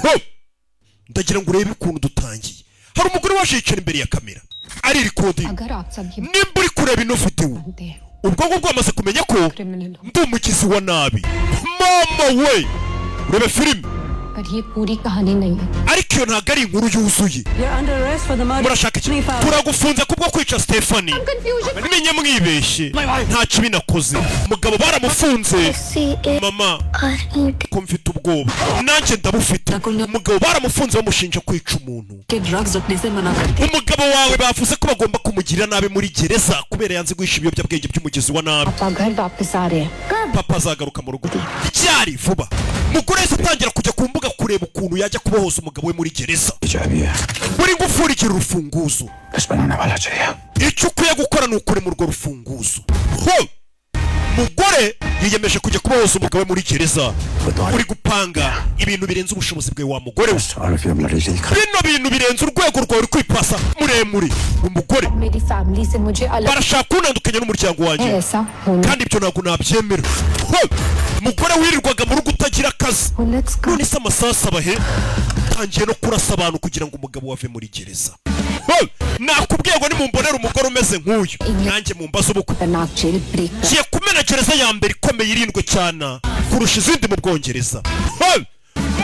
Ho! Ndagira ngo urebe ukuntu dutangiye. Hari umugore waje yicara imbere ya kamera ari recording. अगर आप सब ये Nimba uri kureba ino videwo, मानते हैं, ubwonko bwamaze kumenya ko criminal हो. ndi umugizi wa nabi. Mama we, urebe filime. पर ये पूरी कहानी नहीं है. Ariko iyo ntabwo ari inkuru yuzuye. You're under arrest for the murder. Murashaka iki? Turagufunze kubwo kwica Stefani. Menye mwibeshye, nta kibi nakoze. Umugabo baramufunze. Mama, ko mfite ubwoba? Nanjye ndabufite. Umugabo baramufunze, bamushinja kwica umuntu. के drugs रखने से मना करते. Umugabo wawe bavuze ko bagomba kumugirira nabi muri gereza kubera yanze guhisha ibiyobyabwenge by'umugizi wa nabi. पापा घर वापस आ रहे हैं. Papa azagaruka mu rugo ryari? Vuba. Mugore wese atangira kujya ku mbuga kureba ukuntu yajya kubohoza umugabo we muri gereza. Buri ngufuri igira urufunguzo. बनाने वाला चाहिए. Icyo ukwiye gukora ni ukurema urwo rufunguzo. Ho! Mugore yiyemeje kujya kubohoza umugabo we muri gereza. Uri gupanga ibintu birenze ubushobozi bwawe, wa mugore we. Bino bintu birenze urwego rwawe, uri kwipasa muremure, umugore. मेरी family से मुझे अलग Barashaka kuntandukanya n'umuryango wanjye. ऐसा होना. Kandi ibyo ntabwo nabyemera. Ho! Umugore wirirwaga mu rugo utagira akazi. Let's go. None se amasasu abahe? Tangiye no kurasa abantu kugira ngo umugabo wave muri gereza. Ho! Nakubwiye ngo nimumbonere umugore umeze nk'uyu, nanjye mumbaze ubukwe. खतरनाक jail break. Ngiye kumena gereza ya mbere ikomeye, irindwe cyane kurusha izindi mu Bwongereza. Ho!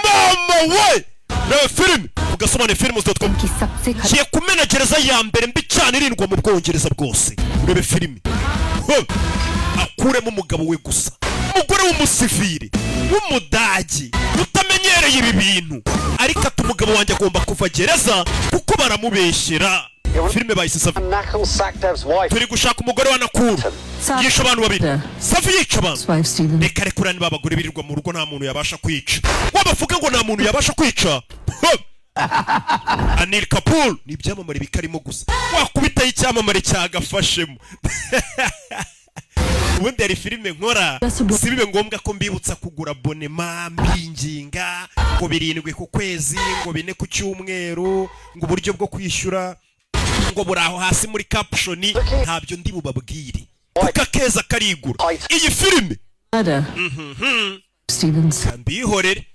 Mama we, reba filime ugasomane films.com. की सबसे खतर Ngiye kumena gereza ya mbere mbi cyane irindwa mu Bwongereza bwose. Urebe filime. Ho! Akuremo umugabo we gusa. Umugore w'umusivili w'Umudagi utamenyereye ibi bintu, ariko ati umugabo wanjye agomba kuva gereza kuko baramubeshyera. Filime bayise Savi. Nakul Sakdev's wife. Turi gushaka umugore wa Nakuru yishe abantu babiri. Savi yica abantu. Wife Stephen. Reka rekura, niba abagore birirwa mu rugo, nta muntu yabasha kwica. Wabavuga ngo nta muntu yabasha kwica. Ho! Anil Kapoor ni ibyamamare bikarimo gusa. Wakubitaho icyamamare cyagafashemo. Ubundi hari filime nkora, si bibe ngombwa ko mbibutsa kugura abonnement, mbinginga ngo 7 ku kwezi, ngo 4 ku cyumweru, ngo uburyo bwo kwishyura ngo buri aho hasi muri caption. Ntabyo ndi bubabwire kuko akeza karigura. Iyi filime Murder. Stevens. mbihorere.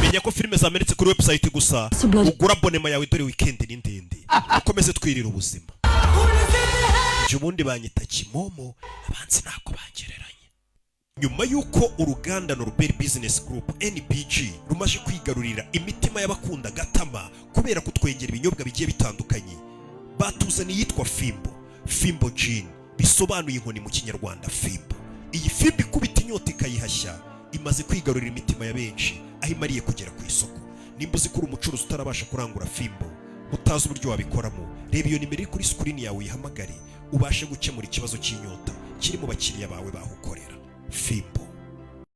Menya ko filime zamenetse kuri website gusa, ugura abonnement yawe. Dore weekend ni ndende, ukomeze twirira ubuzima. Njye ubundi banyita Kimomo, abanzi ntabwo bangereranya. Nyuma y'uko uruganda Norbert Business Group NBG rumaze kwigarurira imitima y'abakunda gatama kubera kutwengera ibinyobwa bigiye bitandukanye, batuzaniye iyitwa Fimbo, Fimbo Gin, bisobanuye inkoni mu Kinyarwanda. Fimbo, iyi fimbo ikubita inyota ikayihashya, imaze kwigarurira imitima ya benshi aho imariye kugera ku isoko. Nimba uzi ko uri umucuruzi utarabasha kurangura Fimbo, utazi uburyo wabikoramo, reba iyo nimero iri kuri screen yawe, uyihamagare ubashe gukemura ikibazo cy'inyota kiri mu bakiriya bawe bahukorera Fimbo.